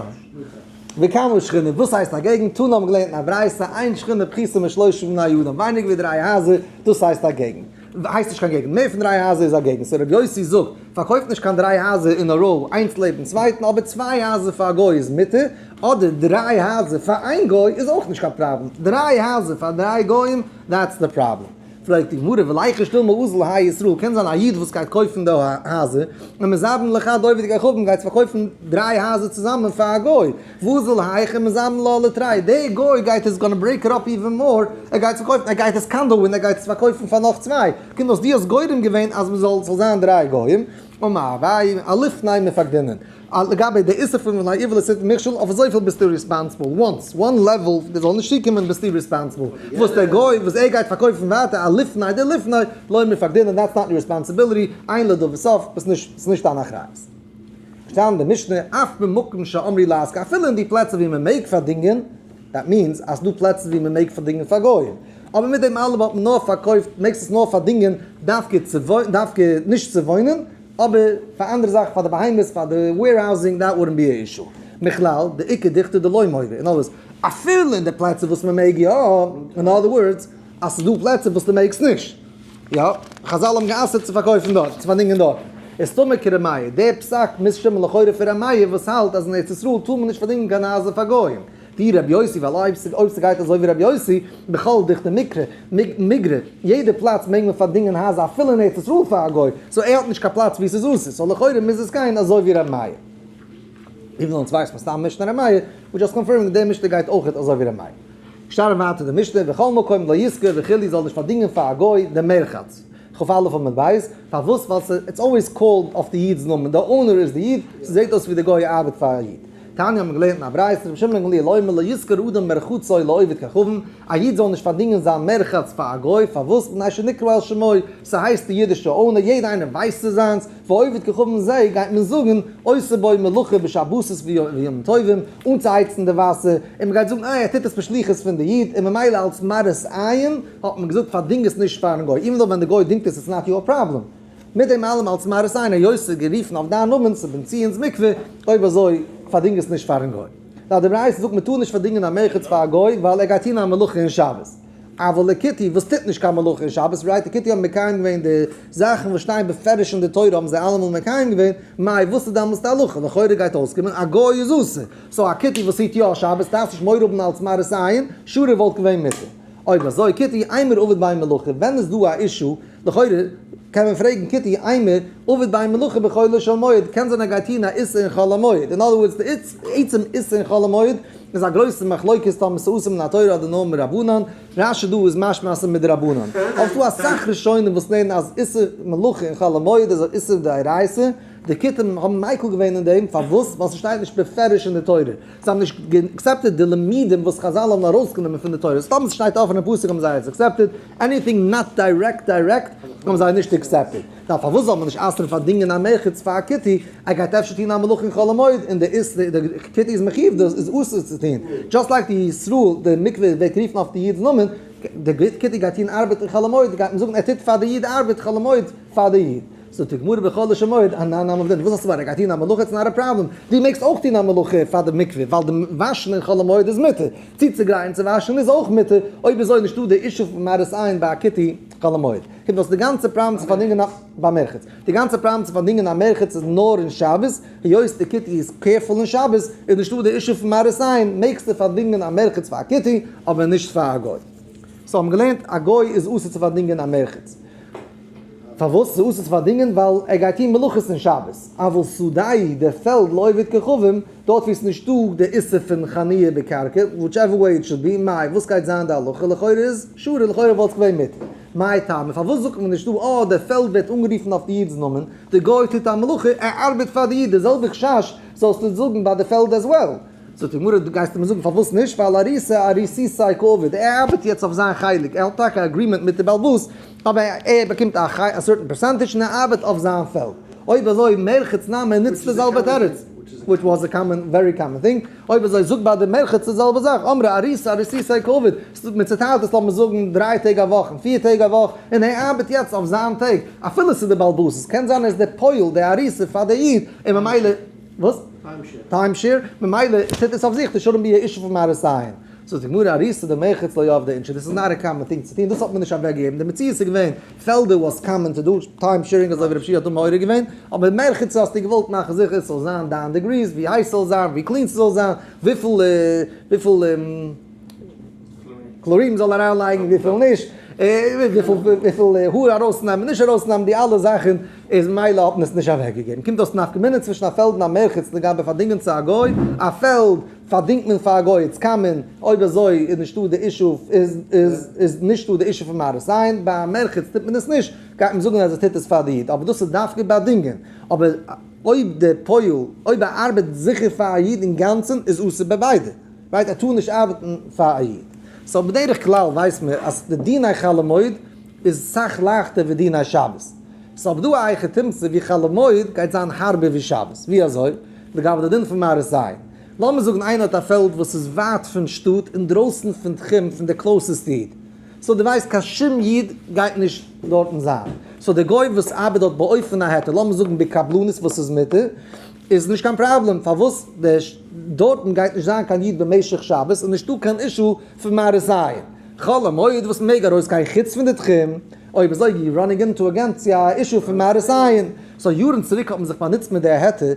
וכמה שכונה, וואס הייסט א געגנט? תנא האבן געלערנט אין א ברייתא, אין שכונה פחותה משלושה בני אדם, ווייניגער ווי דריי הייזער, דאס הייסט א געגנט. הייסט נישט קיין געגנט, מער פון דריי הייזער איז א געגנט. So רבי יוסי זאגט, פארקויף נישט קיין דריי הייזער אין א row, איינס לעבן צווייטן, אבער צוויי הייזער פאר א גוי איז מותר, אדער דריי הייזער פאר איין גוי איז אויך נישט קיין פראבלעם. דריי הייזער פאר דריי גוים, that's the problem. פרעגט די גמרא, וליחוש דילמא אזיל האי ישראל, קען זיין א איד וואס גייט קויפן די הייזער, און מזבין לחד עובד כוכבים גייט פארקויפן דריי הייזער צוזאמען פאר א גוי, ואזיל היכא מזבין לה לתרי, די גוי גייט עס gonna break it up even more, ער גייט עס פארקויפן, ער גייט עס קאנדאווען, ער גייט עס פארקויפן פאר נאך צוויי, קומט אויס דו האסט גורם געווען אז מ'זאל ס'זאל זיין דריי גוים, אמר אביי, אלפני מפקדינן. לגבי די איסור פון ולא יבלע ס'איז מכשול, אויף אזויפיל ביסטו responsible, once, one level, די זאל נישט צוקומען ביסטו responsible, וואס דער גוי וואס ער גייט פארקויפן ווייטער א לפני די לפני, לא מפקדינן, that's not your responsibility, אין לדבר סוף, ביסט נישט, ס'איז נישט דיין אחריות. שטייט אין די משנה, אף במקום שאמרו להשכיר, אפילו אין די פלעצער ווי מען מעג פארדינגען, that means אז ס'דא פלעצער ווי מען מעג פארדינגען פאר גוים, אבער מיט דעם אלעם האט מען נאר פארקויפט, מעגסט עס נאר פארדינגען דווקא צו דווקא נישט צו וואוינען, אבער פאר אנדערע זאכן, פאר די בהמות, פאר די warehousing, that wouldn't be a issue. מכלל, דאיכא דוכתא דלא מורי. In other words, אפילו אין די פלעצער וואס מען מעג יא, in other words, אז ס'איז דא פלעצער וואס דו מעגסט נישט. יא, חזל האבן גע'אסר'ט צו פארקויפן דארט, צו פארדינגען דארט. איז סתמא כר' מאיר. דער פסק מוז שטימען לכאורה פון ר' מאיר וואס האלט אז אין ארץ ישראל טאר מען נישט פארדינגען קיין הייזער פאר גוים. דאי רבי יוסי, ווייל אויב ס'גייט אזוי ווי רבי יוסי, בכל דוכתא מיקרי, מיגרא, יעדע פלאץ מעג מען פארדינגען הייזער אפילו אין ארץ ישראל פאר א גוי, so ער האט נישט קיין פלאץ ווי ס'איז אסור, so לכאורה מוז עס גיין אזוי ווי רבי מאיר. Even אונז ווייסט מען סתם משנה רבי מאיר, we just confirming די משנה גייט אויכעט אזוי ווי רבי מאיר. שטייט ווייטער די משנה, בכל מקום לא ישכור וכו' זאל נישט פארדינגען פאר א גוי די מרחץ. כ"א עמוד ב', פארוואס? ווייל ס'איז it's always called אויף די איד'ס נאמען, די owner איז די איד, ס'זעט אויס ווי די גוי ארבעט פאר א איד. תניא האט מען געלערנט אין א ברייתא, רבי שמעון בן גמליאל אומר לא ישכור אדם מרחצו לעובד כוכבים, א איד זאל נישט פארדינגען זיין מרחץ פאר א גוי, פארוואס? מפני שנקרא על שמו, ס'הייסט די אידישע owner, יעדער איינער ווייסט ס'איז זיינס, ועובד כוכבים זה גייט מען זאגן עושה בו מלאכה בשבתות וימים טובים, אנצוהייצן די וואסער, און מ'גייט זאגן אה ער טוט עס בשליחות פון די איד, און ממילא אלס מראית עין האט מען געזאגט פארדינג עס נישט פארן גוי, even though ווען די גוי דינגט עס it's not your problem. מיט דעם אלעם אלס מראית עין היות ס'איז גערופן אויף דיין נאמען ס'איז בן ציון'ס מקווה, אויב אזוי פארדינג עס נישט פארן גוי. נאר די ברייתא זאגט מ'טאר נישט פארדינגען א מרחץ פאר א גוי ווייל ער גייט טון א מלאכה אין שבת. אבל לכותי וואס טוט נישט קיין מלאכה אין שבת, right? די כותי האבן מקיים געווען די זאכן וואס שטייען בפירוש אין די תורה האבן זיי אלעמאל מקיים געווען, מאי וואס איז דעמאלטס די הלכה? לכאורה גייט אויסקומען א גוי איז אסור, so א כותי וואס היט יא שבת דארפסט נישט מורא האבן אלס מראית עין, שרי וואלט געווען מותר. אויב אזוי כותי אימר עביד ביה מלאכה, ווען איז דא א issue? לכאורה קען מען פרעגן כותי אימר עביד ביה מלאכה בחולו של מועד, קען זיין ער גייט טון א איסור אין חול המועד, אין other words די עצם איסור אין חול המועד איז א גרויסע מחלוקת טאמער ס'איז אסור מן התורה אדער נאר מרבנן, רשי דא איז משמע אז ס'איז מדרבנן. אבער ס'דא אסאך ראשונים וואס לערנען אז איסור מלאכה אין חול המועד איז א איסור דאורייתא, די כותים האבן מיקל געווען אין דעם, פארוואס? ווייל ס'שטייט נישט בפירוש אין די תורה, זיי האבן נישט accepted די לימודים וואס חזל האבן ארויסגענומען פון די תורה, סתם ס'שטייט אפן אין פסוק האבן זיי עס accepted, anything not direct direct האבן זיי נישט accepted. נאר פארוואס זאל מען נישט אסר'ן פארדינגען א מרחץ פאר א כותי, ער גייט אפשר טון א מלאכה אין חול המועד און די איסור די כותי איז מחיוב דאס איז אסור צו טון, just like די ישראל די מקווה ווערט גערופן אויף די איד'ס נאמען, די כותי גייט טון ארבעט אין חול המועד גייט מען זאגן ער טוט פאר די איד ארבעט חול המועד פאר די איד. זאגט די גמרא בחולו של מועד אנן נמי עבדינן, וואס האסטו ביי ער גייט טון א מלאכה it's not א פראבלעם, דו מעגסט אויך טון א מלאכה פאר די מקווה ווייל די וואשן אין חול המועד איז מותר, צוצוגרייטן צו וואשן איז אויך מותר, אויב אזוי נישטא די issue פון מראית עין ביי א כותי חול המועד. קומט אויס די גאנצע פראבלעם צו פארדינגען א ביי מרחץ. די גאנצע פראבלעם צו פארדינגען א מרחץ איז נאר אין שבת, היות די כותי איז careful אין שבת איז נישטא די issue פון מראית עין, מעגסטו פארדינגען א מרחץ פאר א כותי אבער נישט פאר א גוי. so האבן געלערנט א גוי איז אסור צו פארדינגען א מרחץ. פארוואס איז אסור צו פארדינגען? ווייל ער גייט טון מלאכות אין שבת. אבל שדהו, די פעלד לעובד כוכבים, דארט ווי עס איז נישטא די איסור פון חניה בקרקע, whichever way it should be, מאי, וואס גייט זיין די הלכה? לכאורה איז שרי, לכאורה וואלט עס געווען מותר. מאי טעמא, פארוואס זאגט מען נישט דא, אה, די פעלד ווערט אנגערופן אויף די איד'ס נאמען, די גוי טוט א מלאכה, ער ארבעט פאר די איד, די זעלבע חשש זאלסטו זאגן ביי די פעלד as well. זאגט די גמרא, דו גייסט מיר זאגן פארוואס נישט, ווייל אריסא אריסותיה קעביד, ער ארבעט יעצט אויף זיין חלק, ער האט טאקע agreement מיט די בעל הבית, אבער ער באקומט א certain percentage און ער ארבעט אויף זיין פעלד. אויב אזוי מרחץ נמי נוצט די זעלבע תירוץ, which was a common, very common thing, אויב אזוי זאג ביי די מרחץ די זעלבע זאך, אמרי אריסא אריסותיה קעביד, מען צוטיילט עס לאמיר זאגן דריי טעג א וואך און פיר טעג א וואך, און ער ארבעט יעצט אויף זיין טעג, אפילו ס'איז די בעל הבית, עס קען זיין ער איז דער פועל, דער אריסא פאר די איד, און ממילא. וואס? time share. ממילא טוט עס אויף זיך, there shouldn't be a issue פון מראית עין. זאגט די גמרא אריסא דמרחץ לא עבדי אינשי, דאס איז not a common thing צו טון, דאס האט מען נישט אוועקגעגעבן, די מציאות איז געווען, פעלדער was common to do, time sharing אזוי ווי רב שיע האט דא מעורר געווען, אבער מרחץ האסטו געוואלט מאכן זיכער עס זאל זיין דיין degrees, ווי הייס ס'זאל זיין, ווי clean ס'זאל זיין, וויפיל וויפיל chlorine מ'זאל אריינלייגן, וויפיל נישט, וויפיל האר ארויסנעמען, נישט ארויסנעמען, די אלע זאכן איז מילא האט מען עס נישט אוועקגעגעבן. קומט אויס נפקא מינה צווישן א פעלד און א מרחץ לגבי פארדינגען צו א גוי, א פעלד פארדינגט מען פאר א גוי it's common, אויב אזוי איז נישטא די issue איז נישטא די issue פון מראית עין, ביי א מרחץ טוט מען עס נישט, גייט מען זאגן אז ער טוט עס פאר די איד, אבער דאס איז דווקא ביי דינגען, אבער אויב דער פועל אויב ער ארבעט זיכער פאר א איד אינגאנצן איז אסור ביי ביידע. right ער טאר נישט ארבעטן פאר א איד. so בדרך כלל ווייסט מען אז די דיני חול המועד איז סאך לייכטער ווי דיני שבת. so אויב דא א היכי תמצא ווי חול המועד גייט זיין הארבער ווי שבת. ווי אזוי? לגבי די דין פון מראית עין. לאמיר זאגן איינער האט א פעלד וואס איז ווייט פון שטאט אינדרויסן פון תחום פון די closest איד. so דו ווייסט קיין שום איד גייט נישט דארטן זיין. so די גוי וואס ארבעט דארט באופן ההיתר, לאמיר זאגן בקבלנות וואס איז מותר, איז נישט קיין פראבלעם פארוואס די דארטן גייט נישט זיין קיין איד במשך שבת איז נישטא קיין issue פון מראית עין. חול המועד וואס מ'מעג ארויס גיין חוץ פון די תחום, אויב אזוי you running into again צו א issue פון מראית עין. so יארן צוריק האט מען זיך באנוצט מיט די היתר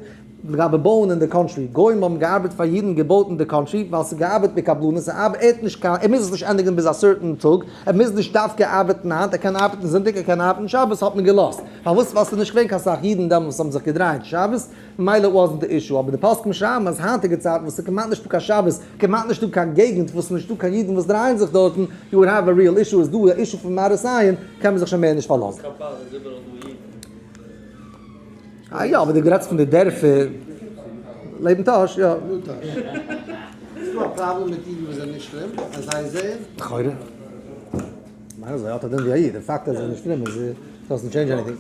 לגבי בויען אין די country, גוים האבן געארבעט פאר אידן געבויט אין די country ווייל ס'איז געארבעט בקבלנות, ער האט נישט קיין ער מוז עס נישט ענדיגן ביז א certain טאג, ער מוז נישט דווקא ארבעטן היינט, ער קען ארבעטן זונטאג ער קען ארבעטן שבת האט מען געלאזט. פארוואס? ווייל ס'איז נישט געווען קיין סאך אידן דעמאלס וואס האבן זיך געדרייט שבת, ממילא wasn't די issue, אבער די פוסקים שרייבן אז היינטיגע צייטן וואס ס'איז כמעט נישטא קיין שבת, כמעט נישטא קיין געגנט וואס ס'איז נישטא קיין אידן וואס דרייען זיך דארטן, you would have a real issue, איז דא א issue פון מראית עין, קען מען זיך שוין מער נישט פארלאזן. קאפאר איז איבעראל דא אידן. אה יא, אבער דו רעדסט פון די דערפער לעבן טאהש, יא. ניו טאהש. איז דא א פראבלעם מיט אידן וואס זענען נישט פרום אז זיי זעען? לכאורה. מיין אזוי האט א דין ווי א איד, די פאקט אז ער איז נישט פרום איז doesn't change anything.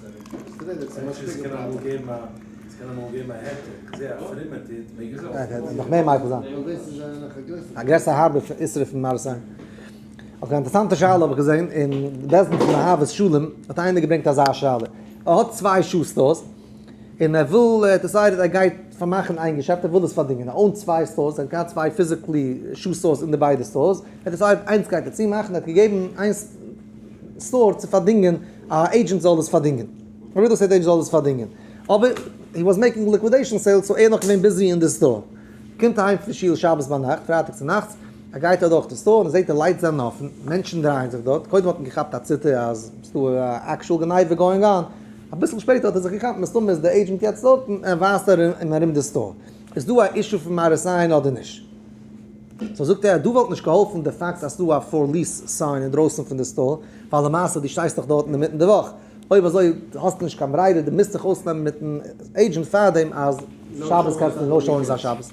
נאך מער מיקל זיין. א גרעסער הארבער איסור פון מראית עין. אויף א אינטערעסאנטע שאלה האב איך געזען אין בית דין פון אהבת שלום האט איינער געברענגט אזא שאלה. ער האט צוויי שו stores און ער וויל ער האט decided ער גייט פארמאכן איין געשעפט, ער וויל עס פארדינגען, ער own ט צוויי stores, ער האט געהאט צוויי physically shoe stores אין די ביידע stores, ער האט decide ט איינס גייט ער צומאכן, ער האט געגעבן איין store צו פארדינגען, א agent זאל עס פארדינגען, א real estate agent זאל עס פארדינגען, אבער he was making liquidation sales so ער איז נאך געווען busy אין די store. קומט אהיים פון שול שבת ביינאכט, פרייטאג צונאכטס, ער גייט אדורך די store און ער זעט די lights זענען אפן, מענטשן דרייען זיך דארט, קודם האט אים געכאפט א ציטער אז ס'דא א actual גניבה going on, אביסל שפעטער האט ער זיך געכאפט מסתמא איז די agent יעצט דארטן און ער ווייזט ארום ארום די store. איז דא א issue פון מראית עין אדער נישט? so זאגט ער אז דא וואלט נישט געהאלפן די פאקט אז ס'דא א for lease sign אינדרויסן פון די store, ווייל למעשה דו שטייסט דאך דארטן אינמיטן די וואך, אויב אזוי האסטו נישט קיין ברירה דו מוזט דיך אויסנעמען מיטן agent פארדעם אז שבת קענסטו no showing זיין שבת.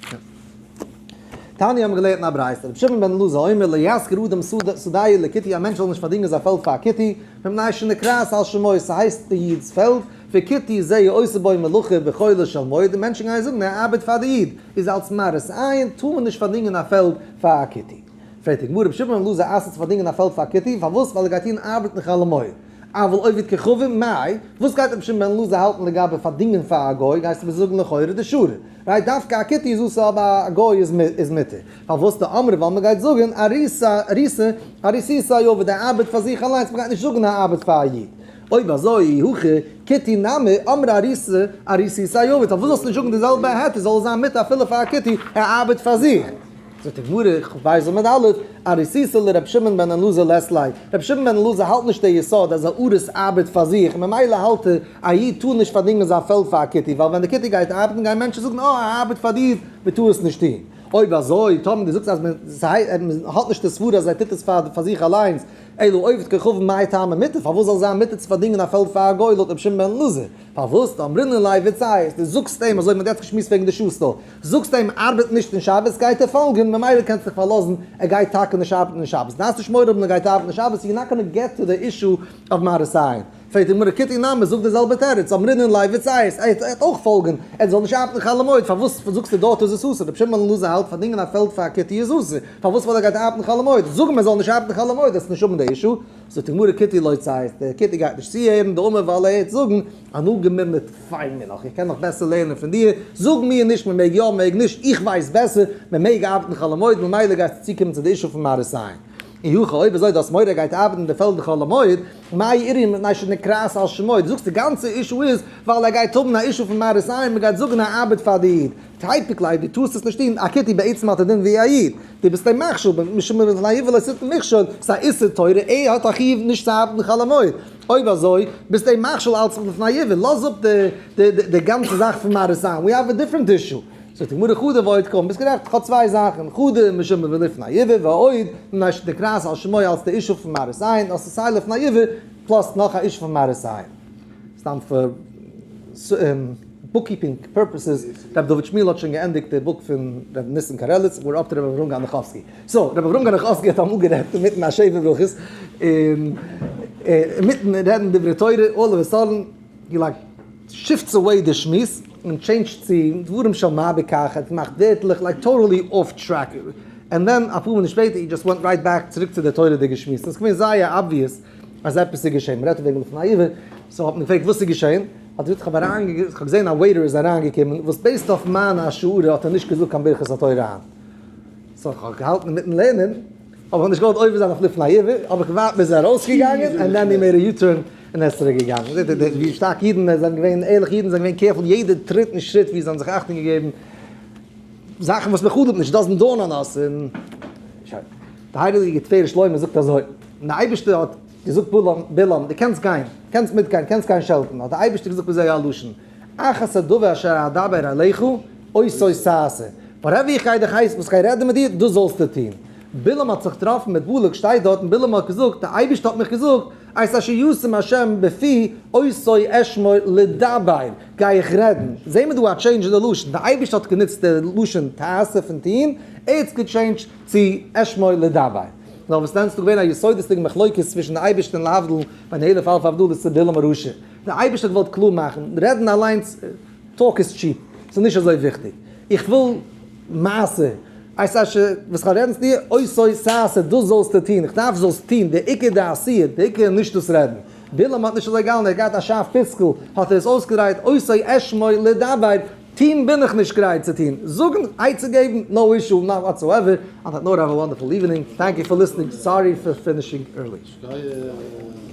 תניא האבן געלערנט אין א ברייתא, רבי שמעון בן אלעזר אומר לא ישכיר אדם שדהו לכותי א מענטש זאל נישט פארדינגען זיין פעלד פאר א כותי, מפני שנקראת על שמו ס'הייסט די איד'ס פעלד, וכותי זה עושה בו מלאכה בחולו של מועד די מענטשן גייען זאגן ער ארבעט פאר די איד, איז אלס מראית עין טאר מען נישט פארדינגען א פעלד פאר א כותי. פרעגט די גמרא רבי שמעון בן אלעזר אסר'ט צו פארדינגען א פעלד פאר א כותי, פארוואס? ווייל ער גייט טון ארבעטן חול המועד. אבל עובד כוכבים מאי, וואס גייט רבי שמעון בן אלעזר האלטן לגבי פארדינגען פאר א גוי, גייסטו מיר זאגן לכאורה דשרי, right דווקא א כותי איז אסור אבער א גוי איז מותר, פארוואס דאמרי ווייל מען גייט זאגן אריסא אריסא אריסיסא עובד ער ארבעט פאר זיך אליינס מען גייט נישט זאגן ער ארבעט פאר א איד, אויב אזוי אי הכי כותי נמי אמרי אריסא אריסיסא עובד פארוואס זאלסטו נישט זאגן די זעלבע היתר זאל עס זיין מותר אפילו פאר א כותי ער ארבעט פאר זיך. זאגט די גמרא, כ"ב עמוד א', אריסותא לר' שמעון בן אלעזר לית ליה, ר' שמעון בן אלעזר האלט נישט די יסוד אז א אריס ארבעט פאר זיך, ממילא האלט ער א איד טאר נישט פארדינגען זיין פעלד פאר א כותי, ווייל ווען די כותי גייט ארבעטן גייען מענטשן זאגן אה ער ארבעט פאר דיר, מען טאר עס נישט טון. אויב אזוי, טאמער דו זאגסט אז מען האט נישט די סברה אז ער טוט עס פאר זיך אליינס, אלא עובד כוכבים מאי טעמא מותר, פארוואס זאל זיין מותר צו פארדינגען א פעלד פאר א גוי לויט ר' שמעון בן אלעזר? פארוואס דאמרינן ליה וציית, דו זאגסט אים אזוי ווי מען האט יעצט געשמועסט וועגן די שוסטער, זאגסט אים ארבעט נישט אין שבת גייט ער פאלגען, ממילא קענסט דיך פארלאזן ער גייט טאקע נישט ארבעטן אין שבת, דארפסט נישט מורא האבן ער גייט ארבעטן אין שבת, you're not gonna get to the issue of מראית עין. פרעגט די גמרא כותי נמי זאג די זעלבע תירוץ, אמרינן ליה וציית, ער וועט אויך פאלגען, ער זאל נישט ארבעטן חול המועד, פארוואס זאגסטו דארט איז עס אסור, רבי שמעון בן אלעזר האלט פארדינגען א פעלד פאר א כותי איז אסור, פארוואס ווייל ער גייט ארבעטן חול המועד, זאג אים ער זאל נישט ארבעטן חול המועד וועסטו נישט האבן די issue. זאגט די גמרא כותי לא ציית, דער כותי גייט נישט צוהערן, דאמר ווייל ער העט זאגן, אנא גמיר מטפי מינך, איך קען נאך בעסער לערנען פון דיר, זאג מיר נישט מען מעג יא מען מעג נישט, איך ווייס בעסער, מען מעג ארבעטן חול המועד, ממילא גייסטו צוקומען צו די issue פון מראית עין. אי הכי אויב אזוי דו האסט מורא ער גייט ארבעטן אין די פעלד חול המועד, מאי איריא מפני שנקראת על שמו, דו זאגסט די גאנצע issue איז ווייל ער גייט האבן א issue פון מראית עין, מען גייט זאגן ער ארבעט פאר די איד, typically דו טארסט עס נישט טון, א כותי בעצם האט א דין ווי א איד, דו ביסט אים מכשיל, משום לפני עור לא תתן מכשול, ס'איז א איסור תורה, ער האט א חיוב נישט צו ארבעטן חול המועד, אויב אזוי ביסטו אים מכשיל אלץ לפני עור, לאז אפ די די גאנצע זאך פון מראית עין, we have a different issue. זאגט די גמרא חדא ועוד קום, ביסט גערעכט, כ'האב צוויי זאכן, חדא משום ולפני עור, ועוד מפני שנקראת על שמו אלץ די issue פון מראית עין, אז ס'איז סיי לפני עור, plus נאך א issue פון מראית עין. סתם פאר bookkeeping purposes, ר' דוד שמואל האט שוין געענדיגט די book פון ר' ניסן קרליץ, we're up to ר' אברהם גאנדעכאווסקי. so, ר' אברהם גאנדעכאווסקי האט אמאל גערעדט אינמיטן א שבע ברכות, און אינמיטן רעדן דברי תורה, all of a sudden, he like shifts away די שמועס, און change ט צו דברים של מה בכך, ער האט געמאכט ווערטלעך, like totally off track, and then אפאר מינוט שפעטער, he just went right back צוריק צו די תורה'דיגע שמועס, און עס איז געווען זייער obvious אז עפעס איז געשען, מ'רעדט וועגן לפני עיוור, so האט מען געפרעגט וואס איז געשען, האט ער געזאגט איך האב אריין איך האב געזען א waiter איז אריינגעקומען, וואס based אויף מיין השערה האט ער נישט געזאגט קיין ברכת התורה היינט, so איך האב געהאלטן אינמיטן לערנען, אבער איך האב נישט געוואלט עובר זיין אויף לפני עיוור, האב איך געווארט ביז ער איז ארויסגעגאנגען, and then he made a U-turn און ער איז צוריק געגאנגען. זעט איר ווי שטארק אידן זענען געווען, ערליכע אידן זענען געווען careful יעדע טריט און שריט ווי זיי האבן זיך אכטונג געגעבן, זאכן וואס מען חלומ'ט נישט, doesn't dawn on us, און שוין. די הייליגע תפארת שלמה זאגט אזוי, און דער אייבערשטער האט געזאגט בלעם, בלעם, דו קענסט גיין, קענסט מיטגיין, קענסט גיין שעלטן, האט דער אייבערשטער געזאגט בזה הלשון, אך את הדבר אשר אדבר אליך, אותו תעשה, whatever איך גיי דיך הייסן, וואס איך גיי רעדן מיט דיר, דאס זאלסטו טון. בלעם האט זיך געטראפן מיט בלק, שטייט דארט, און בלעם האט געזאגט, דער אייבערשטער האט מיך געזאגט, את אשר ישים השם בפי, אותו אשמור לדבר, גיי איך רעדן. זעהן מיר דא א change אין די לשון, דער אייבערשטער האט גענוצט די לשון תעשה פון טון, ער האט עס גע change ט צו אשמור לדבר. נאר וואס דען, ס'איז דא געווען א יסודות'דיגע מחלוקת צווישן די אייבערשטער און להבדיל בין אלף אלפי הבדלות צו בלעם הרשע. דער אייבערשטער האט געוואלט קלאר מאכן, רעדן אליינס, talk is cheap, ס'איז נישט אזוי וויכטיג. איך וויל מעשה. את אשר, וואס כ'וועל רעדן צו דיר, אותו תעשה, דאס זאלסטו טון, איך דארף זאלסט טון, דער עיקר די עשיה, דער עיקר נישט דאס רעדן. בלעם האט נישט אזוי געהאלטן, ער האט געהאט א שארף פיסקל, האט ער עס אויסגעדרייט, אותו אשמור לדבר. טוהן בין איך נישט גרייט צו טוהן, זאגן, עצה געבן, no issue, not whatsoever, on that note have a wonderful evening, thank you for listening, sorry for finishing early. שכוח.